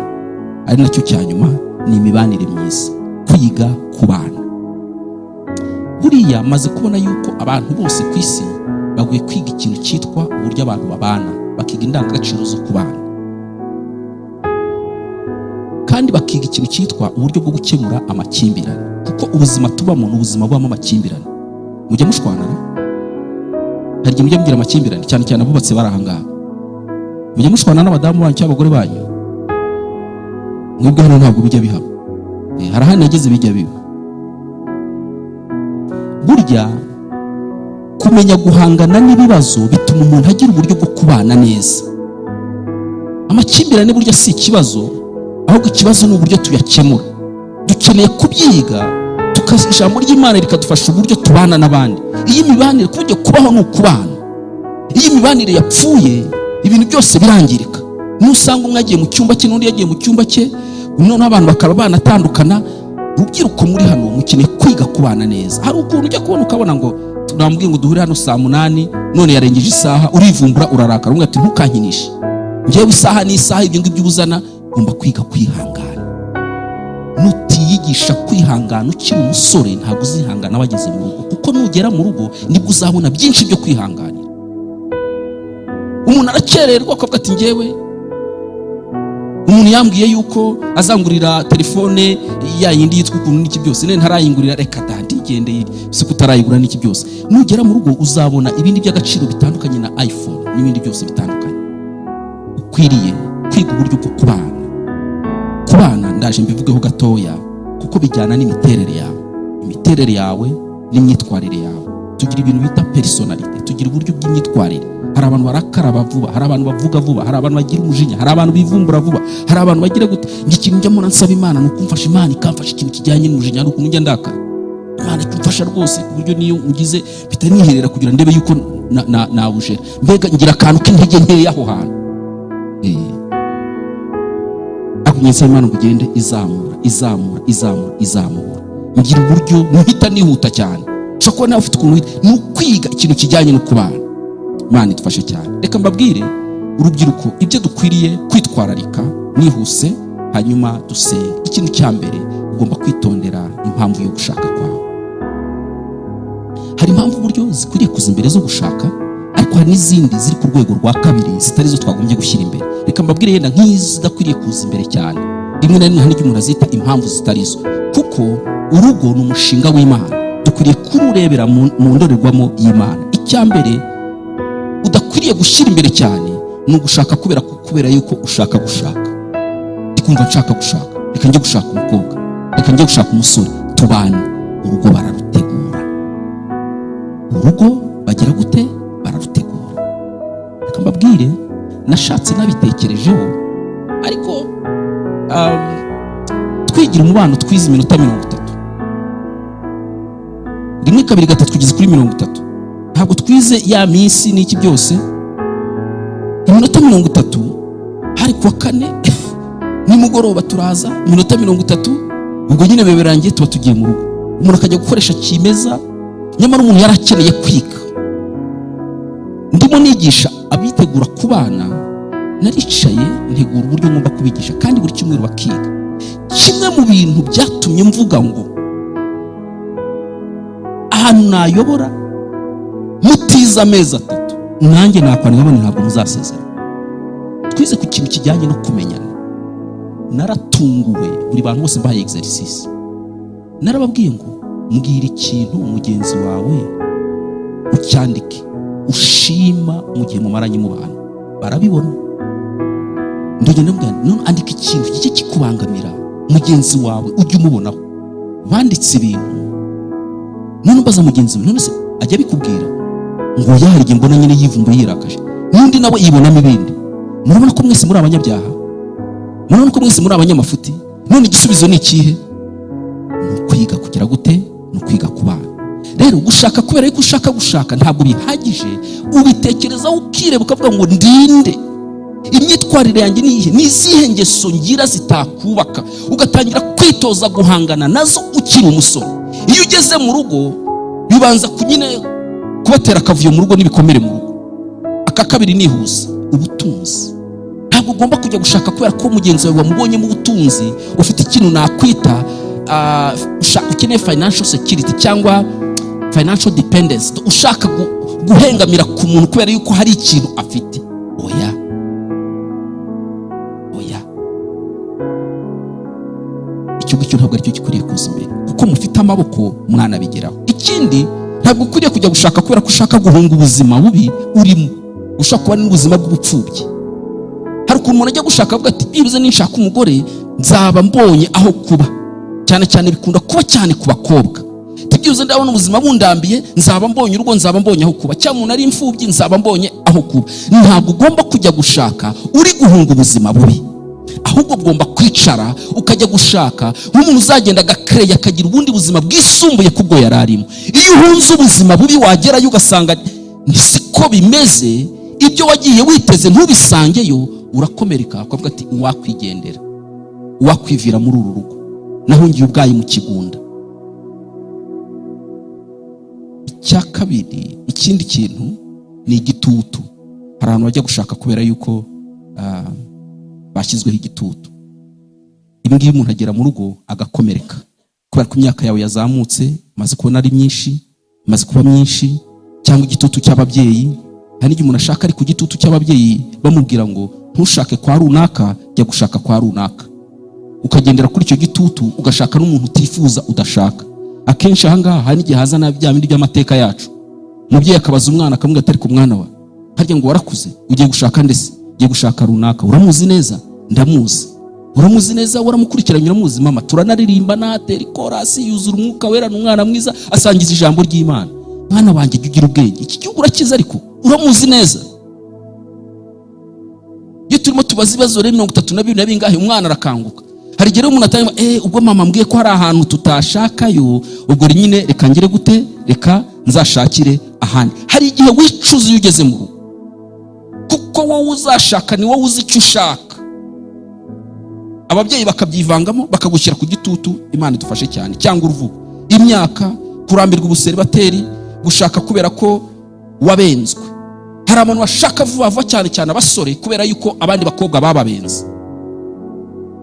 ari nacyo cya nyuma, ni imibanire myiza, kwiga kubana. Buriya maze kubona yuko abantu bose ku isi baguye kwiga ikintu cyitwa uburyo abantu babana, bakiga indangagaciro zo kubana, kandi bakiga ikintu cyitwa uburyo bwo gukemura amakimbirane, kuko ubuzima tubamo ni ubuzima bubamo amakimbirane. Mujya mushwanara? Hari igihe mujya mugira amakimbirane, cyane cyane abubatse bari aha ngaha. Mujya mushwana n'abadamu banyu cyangwa abagore banyu? Mwebwe hano ntabwo bijya bihaba. Hari ahandi nageze bijya biba. Burya kumenya guhangana n'ibibazo bituma umuntu agira uburyo bwo kubana neza. Amakimbirane burya si ikibazo, ahubwo ikibazo ni uburyo tuyakemura. Dukeneye kubyiga, ijambo ry'Imana rikadufasha uburyo tubana n'abandi. Iyo imibanire, kujya kubaho ni ukubana. Iyo imibanire yapfuye, ibintu byose birangirika. Nusanga umwe agiye mu cyumba cye, n'undi yagiye mu cyumba cye, noneho abantu bakaba banatandukana. Rubyiruko muri hano, mukeneye kwiga kubana neza. Hari ukuntu ujya kubona ukabona ngo namubwiye ngo duhure hano saa 8, none yarengeje isaha, urivumbura, urarakara, umwe ati: "Ntukankinishe njyewe, isaha n'isaha." Ibyo ngibyo ubuzana, ugomba kwiga kwihangana. Nutiyigisha kwihangana ukiri umusore, ntabwo uzihangana wageze mu rugo, kuko nugera mu rugo nibwo uzabona byinshi byo kwihanganira. Umuntu arakererwa, akavuga ati: "Njyewe umuntu yambwiye yuko azangurira telefone ya yindi yitwa ukuntu n'iki byose, none ntarayingurira, reka da, ndigendeye." Si kutarayigura n'iki byose, nugera mu rugo uzabona ibindi by'agaciro bitandukanye na iPhone n'ibindi byose bitandukanye. Ukwiriye kwiga uburyo bwo kubana. Kubana ndaje mbivugeho gatoya, kuko bijyana n'imiterere yawe, imiterere yawe n'imyitwarire yawe. Tugira ibintu bita personnalité, tugira uburyo bw'imyitwarire. Hari abantu barakaraba vuba, hari abantu bavuga vuba, hari abantu bagira umujinya, hari abantu bivumbura vuba, hari abantu bagira gute. Njye ikintu njya mbona nsaba Imana ni ukumfasha, Imana ikamfasha ikintu kijyanye n'umujinya. Hari ukuntu njya ndakara, Imana ikamfasha rwose, ku buryo niyo ngize mpita niherera kugira ndebe yuko nawujera. Mbega ngira akantu k'intege nkeya aho hantu. Ariko njye nsaba Imana ngo ugende izamura, izamura, izamura, izamura, ngira uburyo mpita nihuta cyane. Ushobora kuba nawe ufite ukuntu wita. Ni ukwiga ikintu kijyanye no kubana. Imana idufashe cyane. Reka mbabwire urubyiruko ibyo dukwiriye kwitwararika nihuse, hanyuma dusenge. Ikintu cya mbere, ugomba kwitondera impamvu yo gushaka kwawe. Hari impamvu uburyo zikwiriye kuza imbere zo gushaka, ariko hari n'izindi ziri ku rwego rwa kabiri zitari zo twagombye gushyira imbere. Reka mbabwire yenda nk'izo zidakwiriye kuza imbere cyane. Rimwe na rimwe hari n'igihe umuntu azita impamvu zitari zo, kuko urugo ni umushinga w'Imana, dukwiriye kururebera mu ndorerwamo y'Imana. Icya mbere udakwiriye gushyira imbere cyane ni ugushaka kubera yuko ushaka gushaka. Ndikumva nshaka gushaka, reka njye gushaka umukobwa, reka njye gushaka umusore tubane. Urugo bararutegura. Urugo bagira gute? Bararutegura. Reka mbabwire, nashatse nabitekerejeho, ariko twigira umubano, twize iminota 30, rimwe, kabiri, gatatu, kugeza kuri 30. Ntabwo twize ya minsi n'iki byose. Iminota 30, hari kuwa kane nimugoroba, turaza iminota 30, ubwo nyine biba birangiye, tuba tugiye mu rugo, umuntu akajya gukoresha kimeza, nyamara umuntu yari akeneye kwiga. Ndimo nigisha abitegura kubana, naricaye ntegura uburyo ngomba kubigisha, kandi buri cyumweru bakiga. Kimwe mu bintu byatumye mvuga ngo ahantu nayobora mutize amezi 3, nanjye nakwandika mbona ntabwo muzasezera. Twize ku kintu kijyanye no kumenyana. Naratunguwe, buri bantu bose mbahaye exercice, narababwiye ngo: "Mbwira ikintu mugenzi wawe, ucyandike, ushima mu gihe mumaranye mubana." Barabibona. Ndagenda mbwira: "None andika ikintu kijya kikubangamira mugenzi wawe, ujye umubonaho." Banditse ibintu. None mbaza mugenzi we: "None se ajya abikubwira?" Ngo: "Ya, hari igihe mbona nyine yivumbuye, yirakaje." N'undi nawe yibonamo ibindi. Murabona ko mwese muri abanyabyaha, murabona ko mwese muri abanyamafuti. None igisubizo ni ikihe? Ni ukwiga kugira gute? Ni ukwiga kubana. Rero gushaka kubera yuko ushaka gushaka ntabwo bihagije. Ubitekerezaho, ukireba, ukavuga ngo: "Ndinde? Imyitwarire yanjye ni iyihe? Ni izihe ngeso ngira zitakubaka?" Ugatangira kwitoza guhangana nazo ukiri umusore. Iyo ugeze mu rugo, bibanza nyine kubatera akavuyo mu rugo n'ibikomere mu rugo. Aka kabiri nihuza, ubutunzi. Ntabwo ugomba kujya gushaka kubera ko mugenzi wawe wamubonyemo ubutunzi. Ufite ikintu nakwita ukeneye financial security cyangwa financial dependence, ushaka guhengamira ku muntu kubera yuko hari ikintu afite. Oya, oya, icyo ngicyo ntabwo aricyo gikwiriye kuza imbere, kuko mufite amaboko, mwanabigeraho. Ikindi, ntabwo ukwiriye kujya gushaka kubera ko ushaka guhunga ubuzima bubi urimo, ushobora kuba n'ubuzima bw'ubupfubyi. Hari ukuntu umuntu ajya gushaka avuga ati: "Byibuze ninshaka umugore nzaba mbonye aho kuba." Cyane cyane bikunda kuba cyane ku bakobwa. Byibuze ndabona ubuzima bundambiye, nzaba mbonye urugo, nzaba mbonye aho kuba. Cyangwa umuntu ari imfubyi, nzaba mbonye aho kuba. Ntabwo ugomba kujya gushaka uri guhunga ubuzima bubi, ahubwo ugomba kwicara ukajya gushaka nk'umuntu uzagenda agakereya, akagira ubundi buzima bwisumbuye kubwo yari arimo. Iyo uhunze ubuzima bubi, wagerayo ugasanga siko bimeze, ibyo wagiye witeze ntubisangeyo, urakomereka, ukavuga ati: "Uwakwigendera, uwakwivira muri uru rugo, nahungiye ubwayi mu kigunda." Icya kabiri, ikindi kintu ni igitutu. Hari abantu bajya gushaka kubera yuko bashyizweho igitutu. Ibi ngibi, umuntu agera mu rugo agakomereka kubera ko imyaka yawe yazamutse, umaze kubona ari myinshi, imaze kuba myinshi, cyangwa igitutu cy'ababyeyi. Hari n'igihe umuntu ashaka ari ku gitutu cy'ababyeyi, bamubwira ngo: "Ntushake kwa runaka, jya gushaka kwa runaka." Ukagendera kuri icyo gitutu, ugashaka n'umuntu utifuza, udashaka. Akenshi ahangaha hari n'igihe haza na bya bindi by'amateka yacu. Umubyeyi akabaza umwana, akamubwira ati: "Ariko umwana wa harya ngo warakuze, ugiye gushaka ndetse?" "Ugiye gushaka runaka." "Uramuzi neza?" "Ndamuzi." "Uramuzi neza? Waramukurikiranye? Uramuzi?" "Mama, turanaririmba, natera ikorasi, yuzura Umwuka Wera, ni umwana mwiza, asangiza ijambo ry'Imana." "Mwana wanjye, jya ugira ubwenge, iki gihugu urakiza, ariko uramuzi neza?" Iyo turimo tubaza ibibazo rero 32 na bingahe, umwana arakanguka. Hari igihe rero umuntu atanga: "Ubwo mama mbwiye ko hari ahantu tutashakayo, ubwo nyine reka ngire gute? Reka nzashakire ahandi." Hari igihe wicuza iyo ugeze mu rugo, kuko wowe uzashaka ni wowe uzi icyo ushaka. Ababyeyi bakabyivangamo, bakagushyira ku gitutu. Imana idufashe cyane. Cyangwa uruvugo, imyaka, kurambirwa ubuseribateri, gushaka kubera ko wabenzwe. Hari abantu bashaka vuba vuba, cyane cyane abasore, kubera yuko abandi bakobwa bababenze.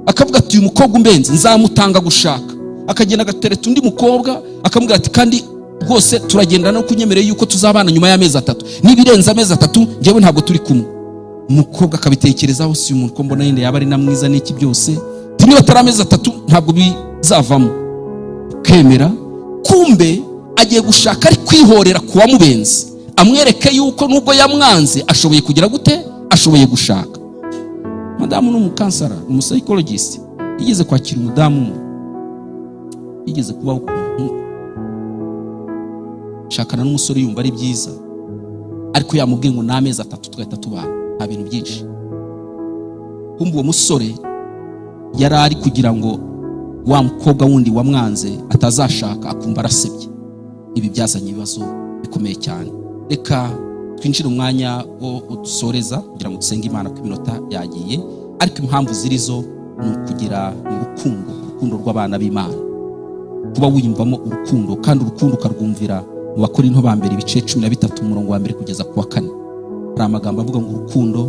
Akavuga ati: "Uyu mukobwa umbenze nzamutanga gushaka." Akagenda agatereta undi mukobwa, akamubwira ati: "Kandi rwose turagenda no kunyemereye yuko tuzabana nyuma y'amezi 3. Niba irenze amezi 3, njyewe ntabwo turi kumwe." Umukobwa akabitekerezaho: "Si uyu muntu ko mbona yenda yaba ari na mwiza n'iki byose?" Niba atari amezi 3, ntabwo bizavamo. Ukemera. Kumbe agiye gushaka ari kwihorera ku wamubenze, amwereke yuko nubwo yamwanze ashoboye kugira gute? Ashoboye gushaka. Madamu ni umucounselor, umupsychologist. Yigeze kwakira umudamu umwe, yigeze kubaho ukuntu shakana n'umusore, yumva ari byiza, ariko yamubwiye ngo ni amezi 3 tugahita tubana, nta bintu byinshi. Kumva uwo musore yari ari kugira ngo wa mukobwa wundi wamwanze atazashaka, akumva arasebye. Ibi byazanye ibibazo bikomeye cyane. Reka twinjire umwanya wo dusoreza kugira ngo dusenge Imana, ko iminota yagiye. Ariko impamvu ziri zo ni ukugira urukundo, urukundo rw'abana b'Imana, kuba wiyumvamo urukundo, kandi urukundo ukarwumvira mu Bakorinto ba mbere ibice 13, umurongo wa mbere kugeza ku wa kane. Hari amagambo avuga ngo: "Urukundo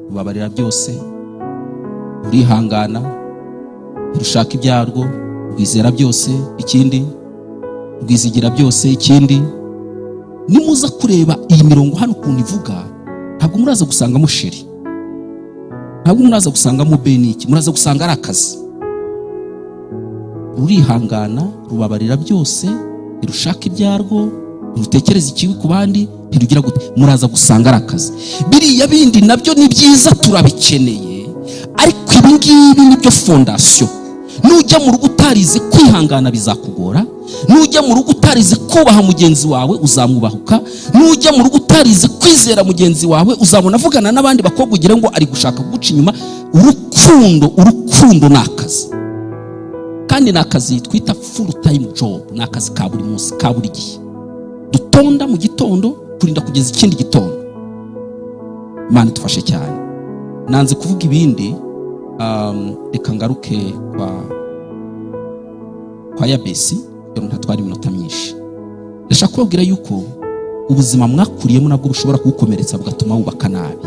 rubabarira byose, rurihangana, ntirushaka ibyarwo, rwizera byose, ikindi rwizigira byose." Ikindi, nimuza kureba iyi mirongo hano ukuntu ivuga, ntabwo muraza gusangamo chéri, ntabwo muraza gusangamo beniki, muraza gusanga ari akazi. Rurihangana, rubabarira byose, ntirushaka ibyarwo, ntirutekereza ikibi ku bandi, ntirugira gute? Muraza gusanga ari akazi. Biriya bindi nabyo ni byiza, turabikeneye, ariko ibi ngibi nibyo fondation. Nujya mu rugo utarize kwihangana, bizakugora. Nujya mu rugo utarize kubaha mugenzi wawe, uzamwubahuka. Nujya mu rugo utarize kwizera mugenzi wawe, uzabona avugana n'abandi bakobwa, ugira ngo ari gushaka kuguca inyuma. Urukundo, urukundo ni akazi. Kandi ni akazi twita full time job, ni akazi ka buri munsi, ka buri gihe, dutonda mu gitondo kurinda kugeza ikindi gitondo. Imana idufashe cyane. Nanze kuvuga ibindi. Reka ngaruke kwa Yabesi kugira ngo ntatware iminota myinshi. Ndashaka kubabwira yuko ubuzima mwakuriyemo nabwo bushobora kugukomeretsa, bugatuma wubaka nabi.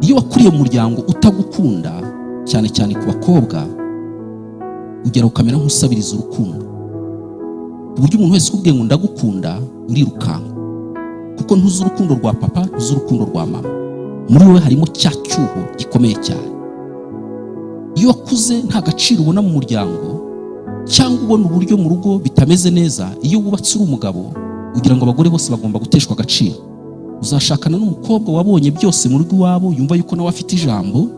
Iyo wakuriye mu muryango utagukunda, cyane cyane ku bakobwa, ugera ukamera nk'usabiriza urukundo, ku buryo umuntu wese ukubwiye ngo "Ndagukunda" urirukanka, kuko ntuzi urukundo rwa papa, ntuzi urukundo rwa mama. Muri wowe harimo cya cyuho gikomeye cyane. Iyo wakuze nta gaciro ubona mu muryango, cyangwa ubona uburyo mu rugo bitameze neza, iyo wubatse uri umugabo ugira ngo abagore bose bagomba guteshwa agaciro. Uzashakana n'umukobwa wabonye byose mu rugo iwabo, yumva yuko nawe afite ijambo.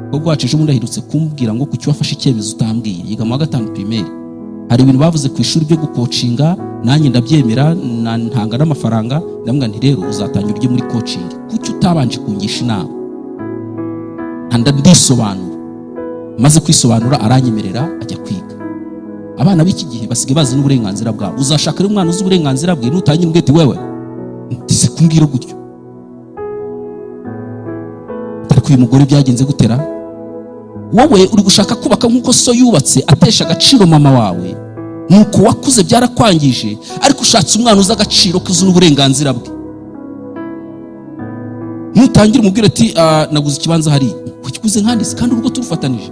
Umukobwa wacu ejo bundi aherutse kumbwira ngo "Kuki wafashe icyemezo utambwiye?" Yiga mu wa gatanu primaire. Hari ibintu bavuze ku ishuri byo gukocinga, nanjye ndabyemera, ntanga n'amafaranga. Ndamubwira nti "Rero uzatangira ujye muri coaching, kuki utabanje kungisha inama?" Ndisobanura, maze kwisobanura aranyemerera ajya kwiga. Abana b'iki gihe basigaye bazi n'uburenganzira bwabo. Uzashaka rero umwana uzi uburenganzira bwe, nutangira umbwira ati "Wewe ntize kumbwira gutyo." Ariko uyu mugore byagenze gutera? Wowe uri gushaka kubaka nk'uko so yubatse, atesha agaciro mama wawe, nuko wakuze byarakwangije. Ariko ushatse umwana uzi agaciro ke, uzi n'uburenganzira bwe, nutangira umubwira ati "Ah, naguze ikibanza hariya." "Ukiguze nkanditse kandi urugo turufatanije,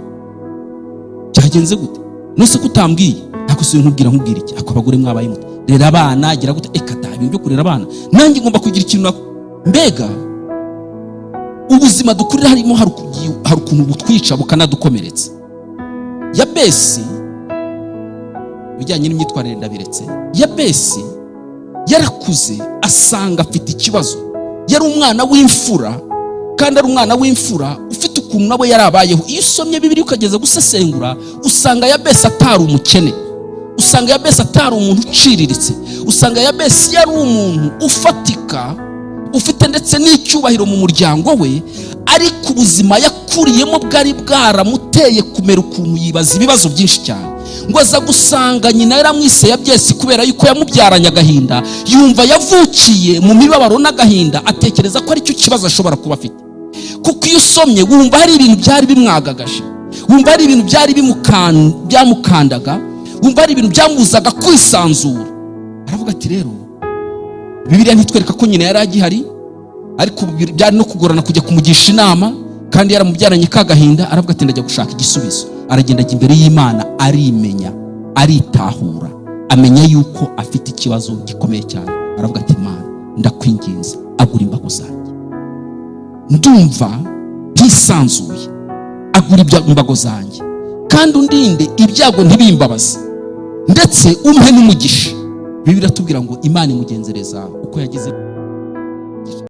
byagenze gute nose ko utambwiye?" Ariko si nkubwira iki? Ako abagore mwabaye mute? Rera abana, gira gute? Eka da, ibintu byo kurera abana, nanjye ngomba kugira ikintu mbega ubuzima dukurira harimo, hari ukuntu butwica bukanadukomeretsa. Yabesi, ibijyanye n'imyitwarire ndabiretse. Yabesi yarakuze asanga afite ikibazo. Yari umwana w'imfura, kandi ari umwana w'imfura ufite ukuntu nawe yarabayeho. Iyo usomye Bibiliya ukageza gusesengura, usanga Yabesi atari umukene, usanga Yabesi atari umuntu uciriritse, usanga Yabesi yari umuntu ufatika, ufite ndetse n'icyubahiro mu muryango we. Ariko ubuzima yakuriyemo bwari bwaramuteye kumera ukuntu, yibaza ibibazo byinshi cyane. Ngo aza gusanga nyina yaramwise Yabyesi kubera yuko yamubyaranye agahinda. Yumva yavukiye mu mibabaro n'agahinda, atekereza ko aricyo kibazo ashobora kuba afite. Kuko iyo usomye wumva hari ibintu byari bimwagagaje, wumva hari ibintu byari byamukandaga, wumva hari ibintu byamubuzaga kwisanzura. Aravuga ati rero Bibiliya ntitwereka ko nyina yari agihari, ariko byari no kugorana kujya kumugisha inama kandi yaramubyaranye ka gahinda. Aravuga ati "Ndajya gushaka igisubizo." Aragenda ajya imbere y'Imana, arimenya, aritahura, amenya yuko afite ikibazo gikomeye cyane. Aravuga ati "Imana, ndakwinginze, agura imbago zanjye, ndumva ntisanzuye. Agura imbago zanjye kandi undinde ibyago ntibimbabaze, ndetse umpe n'umugisha." Bibiliya iratubwira ngo Imana imugenzereza uko yagize.